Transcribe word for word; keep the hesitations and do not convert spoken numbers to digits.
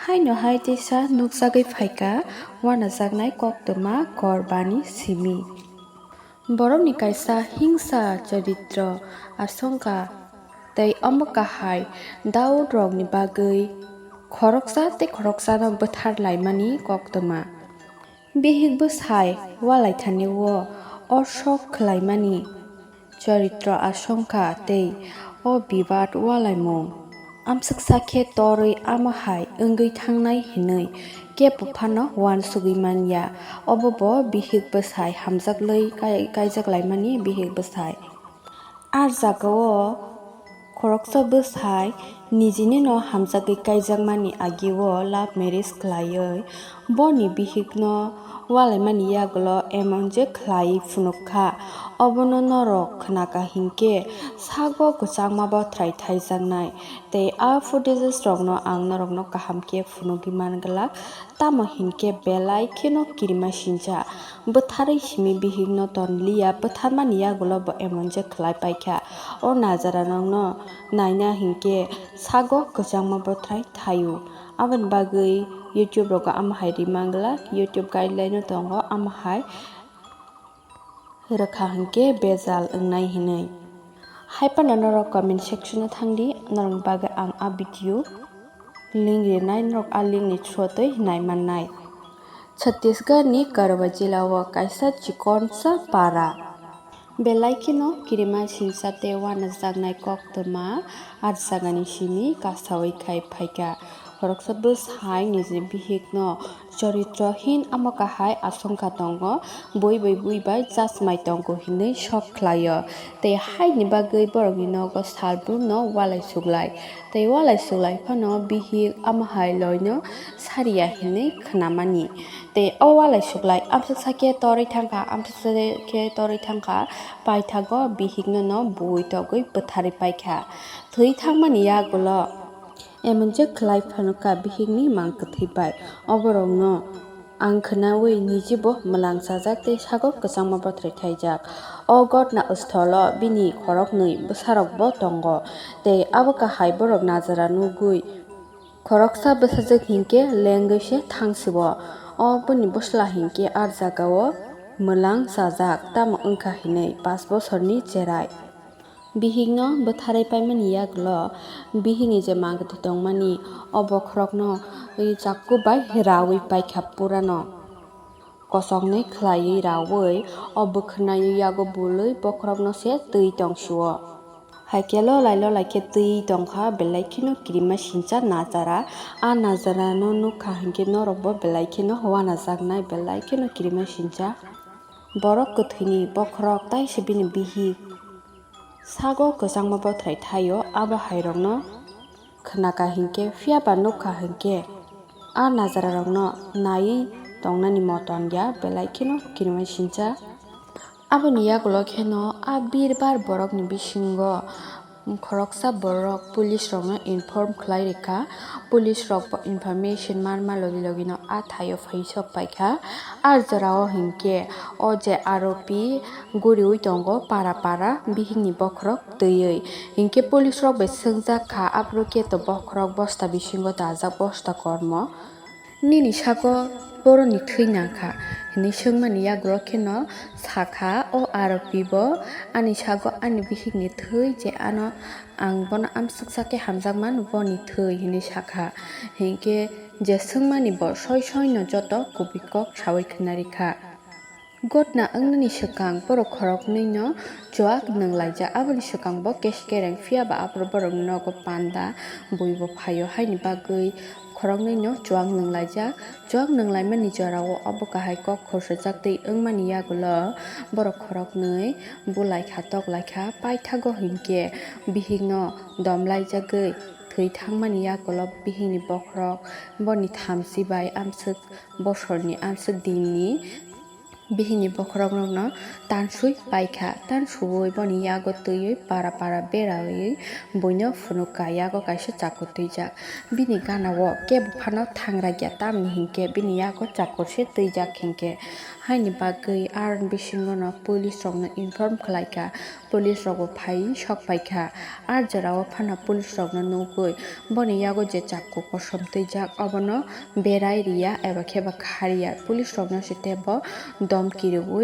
Haino hai teisa nukjagwi phaikha wanajaknai koktwma Korbani simi. Borokni kaisa hingsa choritro asongkha tei omo kahai Daud rokni bagwi khoroksa tei khoroksano bwthar laimani koktwma. Bihik bwsai walaithani o sok khlaimani choritro asongkha tei o bibad walaimung amswksa khe torwi amo hai wngwi thangnai hinwi kebo phano uansugwi man ya. Obo bo bihik bwsai hamjaklwi kai-, kaijak laimani bihik bwsai. A jagao khoroksa bwsai nijini no hamjagwi kaijakmani agio love marriage khlaiwi boni bihikno walaimani yagulo emon je khlaiwi phunukha, obono norok khnaka hinkhe sago kwchangma bothrai thaijaknai. Tei a footages rokno ang norokno kaham khe phunugwi man glak, tamo hinkhe belai kheno kirima sincha. Bwtharwi simi bihikno tonliya, bwtharmani yagulo bo emon je khlai paikha. O najaranokno naina hinkhe sago kwchangma bothrai thaio. Aboni bagwi YouTube rogo amo hai ri man glak, YouTube guideline o tongo amo hai rwkha hinkhe bejal wngnai hinwi. Hai phano norok comment section o thangdi, norokni bagwi ang a video link rinai, norok a link ni through twi nai mannai. Chhattisgarh ni Karwa jila o kaisa chikonsa para belai kheno kirima sinsa tei wanajaknai koktwma a jagani simi kasawi khai phaikha. Khoroksa bwsai niji bihikno choritrohin amo kahai asongkha tongo, bui bai bui bai chasmai tongo hinwi sok khlaio. Tei haini bagwi borokni nogo salbrumno walai suglai. Tei walai suglai phano bihik amo hai loino sariya hinwi khnamani. Tei o walai suglai amswksa khe torwi thangkha, amswksa khe torwi thangkha, paithago bihikno no bui togwi bwtharwi paikha. Thwi thangmani yagulo emon je khlai phano ka bihikni mang kwthwi bai. Oborokno ang khnaui nijibo mwlang chajak tei sago kwchangma bothrai thaijak. O gotna stholo bini khoroknwi bwsarokbo tongo, tei abo kahai borok najara nugwi khoroksa bwsajwk hinkhe lengwi se thangsibo. O bini bwsla hinkhe a jagao mwlang chajak, tamo wngkha hinwi pash bosorni cherai. Bihikno bwtharwi paimani yagulo bihikni je mang kwthwi tongmani, o bokhorokno chaku bai raui paikha purano. Kosoknwi khlaiwi raui o bwkhwnai yago bului bokhorokno se twi tong sio. Hai khe lolai lolai khe twi tongkha, belai kheno kirima sincha najara. A najarano nukha hinkhe norokbo belai kheno wanajaknai, belai kheno kirima sincha. Borok kwthwini bokhorok taise bini bihik. Sago kwchangma bothrai thaio, abo hairokno khnaka hinkhe, phiya ba nukha hinkhe, a najararokno naiwi tongnani moton ya, belai kheno kirima sincha. Aboni yagulo kheno a birbar borokni bisingo khoroksa borok police rokno inform khlai rikha. Police rok bo information manma logi logino a thaio phaisok paikha. A jorao hinkhe o je aropi guriui tongo para para bihikni bokhorok twiwi. Hinkhe police rok bai swngjak kha, aphuru khe to bokhorok bosta bisingo dajak, bosta kormo. Nini sako boroni thwi nangkha hinwi swngmani yagulo kheno sakha o aropi bo, ani sago ani bihikni thwi je ano ang bono amswksa khe hamjakmano boni thwi hinwi sakha. Hinkhe je swngmani bo soi soino joto kubui kok saui khna rikha. Gotna wngnani swkang borok khoroknwino chuak nwnglaijak. Aboni swkang bo kesk kereng, phiya ba aphuru borokni nogo panda bui bo phaio, haini bagwi khoroknwino chuak nwnglaijak. Chuak nwnglaimani jorao obo kahai kok khorsajak tei wngmani yagulo borok khoroknwi bulaikha toklaikha. Paithago hinkhe bihikno domlaijagwi thwi thangmani yagulo bihikni bokhorok boni thamchi bai amswk bosorni amswk dinni Bihini bokhorokno tanswi paikha, tansuwi boni yago twiwi para para beraiwi buino phunukha, yago kaisa chakku twijak. Bini ganao kebo phano thangrakya, tamni hinkhe bini yago chakkurse twijak hinkhe. Haini bagwi aroni bisingono police rokno inform khlaikha, police rokbo phaiwi sokpaikha. Ar jorao phano police rokno nugwi boni yago je chakku kosom twijak obono berai riya eba khe ba khariya. Police rokno se tebo domki rwui